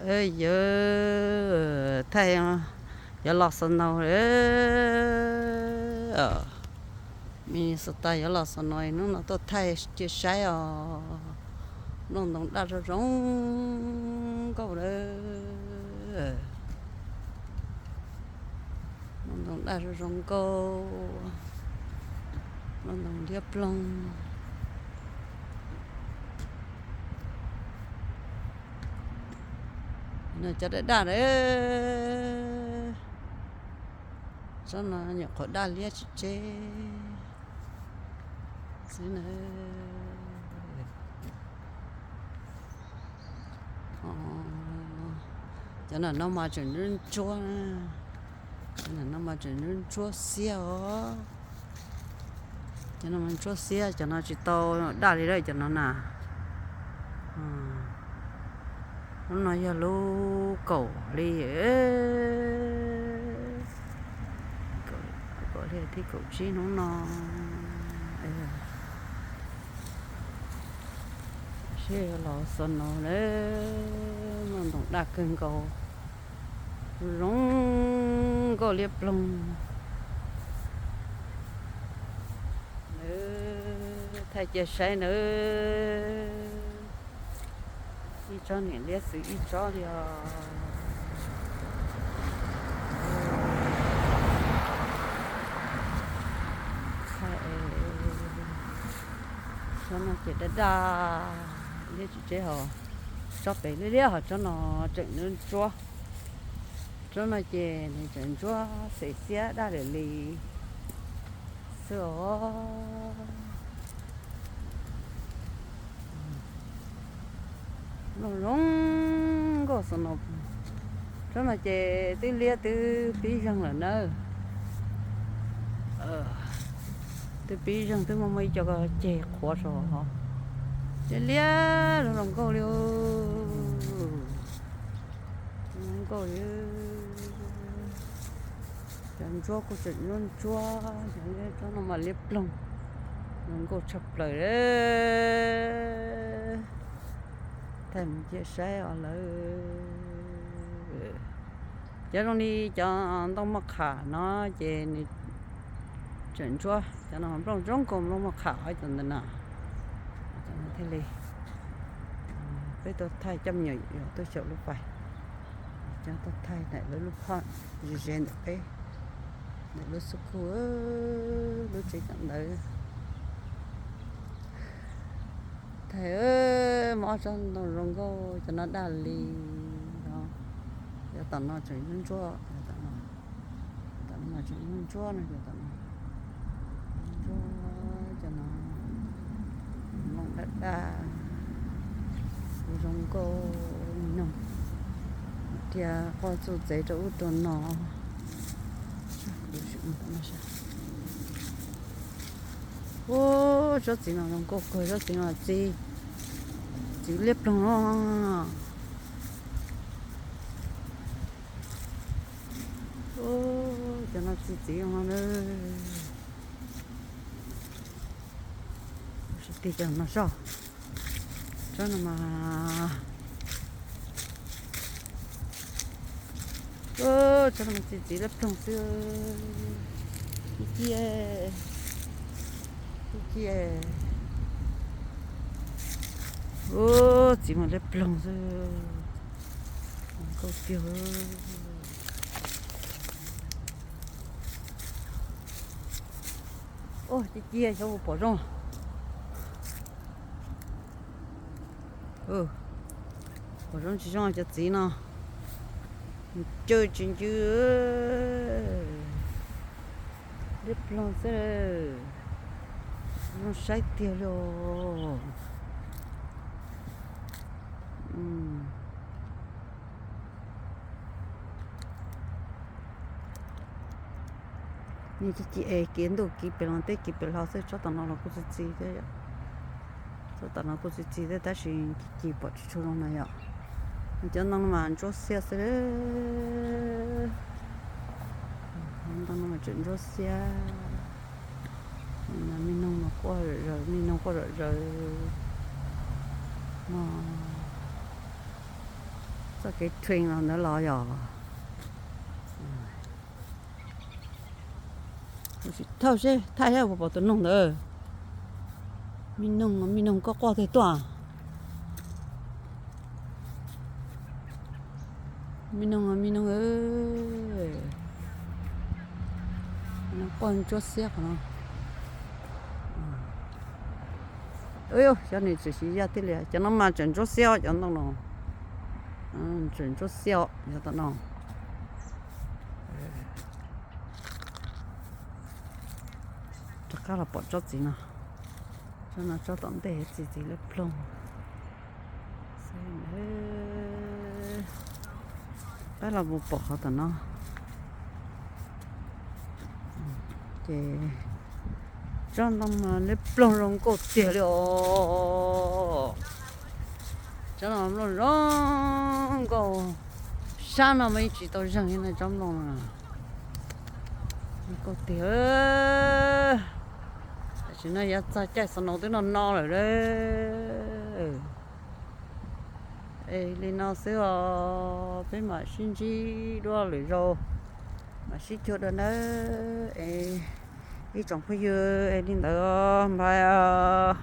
Yawg, thaij yuav los snow, Minnesota yuav los snow, hnub no tuaj thaij cia saib os. Nplooj ntoo daj zoo zoo nkauj lawm. Nplooj ntoo daj zoo zoo nkauj, nplooj ntoo liab ploog. No cov daj daj lawm. Tsob no nyuam qhuav daj liab tsis tseb xwb na. Cov no no mas tseem ntsuab ntsuab, cov no no mas tseem ntsuab ntsuab xiab os. Cov no mas ntsuab xiab, cov no tsis tau daj li lawm cov no na. Lub no yog lub kaum hli, kaum hli thib kaum tsib hnub no. Seb yuav los snow lawm, nplooj ntoo daj kawg nkaus, zoo nkauj liab ploog. Nawb, thaij cia saib nawb. Ib tsob niam liab xwb ib tsob li os. Tsob no ces daj daj liab tsis tseb hos, tsob pem liab liab hos tsob no tseem ntsuab ntsuab. Tsob no ces nws tseem ntsuab xes xiab daj lawm li xwb os. Nplooj zoo nkauj xwb no. Tsob no ces twb liab twb pib zeeg lawm nawb. Twb pib zeeg twb muaj muaj ib co ceg qhuav saum, liab liab zoo zoo nkauj li. Zoo nkauj li. Cov ntsuab kuj tseem ntsuab ntsuab, tsob no mas liab ploog, zoo nkauj tshaj plaws. Thaij mus cia saib os lawm. Cov zoo li cov ntoo moj qham no ces nws tseem ntsuab, cov no nplooj zoo nkauj nplooj moj qham os cov ntawd na. Cov no thiaj li, peb tuaj thaij coj me nyuam yaus tuaj xyaum lub pais, coj tuaj thaij ntawm lawv lub phaj ze ze ntawm peb, ntawm lub xub khu, lub tsev kawm ntawv. Thaij, muaj ob tsob ntoo zoo nkauj, cov no daj li os. Cov tom no tseem ntsuab ntsuab, cov tom no, tom no mas tseem ntsuab ntsuab no, cov tom no ntsuab, cov no nplooj daj daj, zoo nkauj li no. Dhia qoj txuj txev rau ub rau no. Ub, tsob txiv no zoo nkauj kawg, tsob txiv no txiv, txiv liab ploog no. Ub, cov no txiv txiv no na. Sib tig cov no soj. Tsob no mas, tsob no mas txiv txiv liab ploog xwb. Ib ci, ib ci. Ub, txiv mas liab ploog xwb. Nkauj tiag. Ub, ci ci xyov puas pom zoo. Pom zoo tsis zoo cov txiv no. Nws cawj tsis ncw, liab ploog xwb. Zoo saib tiag li os. Nws ci ci es kiv ntuj kiv pem los teb kiv pem los xwb, tsob tom no los kuj txi txiv thiab. Tsob tom no kuj txi txiv thiab tab sis ci ci pom tsis tshua zoo na yom. Cov ntoo no mas ntsuab xiab xwb. Ntoo no mas tseem ntsuab xiab. Me noog mas quaj zom zaws, me noog quaj zom zaws no. Txoj kev train los ntawd los yog. Thauj seb thaij seb puas pom tus noog ntawd. Me noog, me noog koj quaj twg tuaj. Me noog, me noog, quaj ntsuab xiab qhov no. Xyov nws tseem siv yaj thiaj li, cov no mas tseem ntsuab xiab cov ntoo no. Tseem ntsuab xiab yog tom no. Rov qab los pom tsob txiv no. Tsob no tsob tom ntej txi txiv liab ploog. Pab los mus pom qhov tom no. Ces tsob ntoo mas liab ploog zoo nkauj tiag li os. Tsob no nplooj zoo nkauj, sab no mas yeej tsis tau zeeg li na tsob nplooj no. Zoo nkauj tiag. Tam sim no yav txog caij snow twb no no lawm. Es li no xwb os, peb mam sib ntsib dua lwm zaus, mam sib cuag dua nawb. Es ib tsoom phooj ywg es li ntawd os, bye os.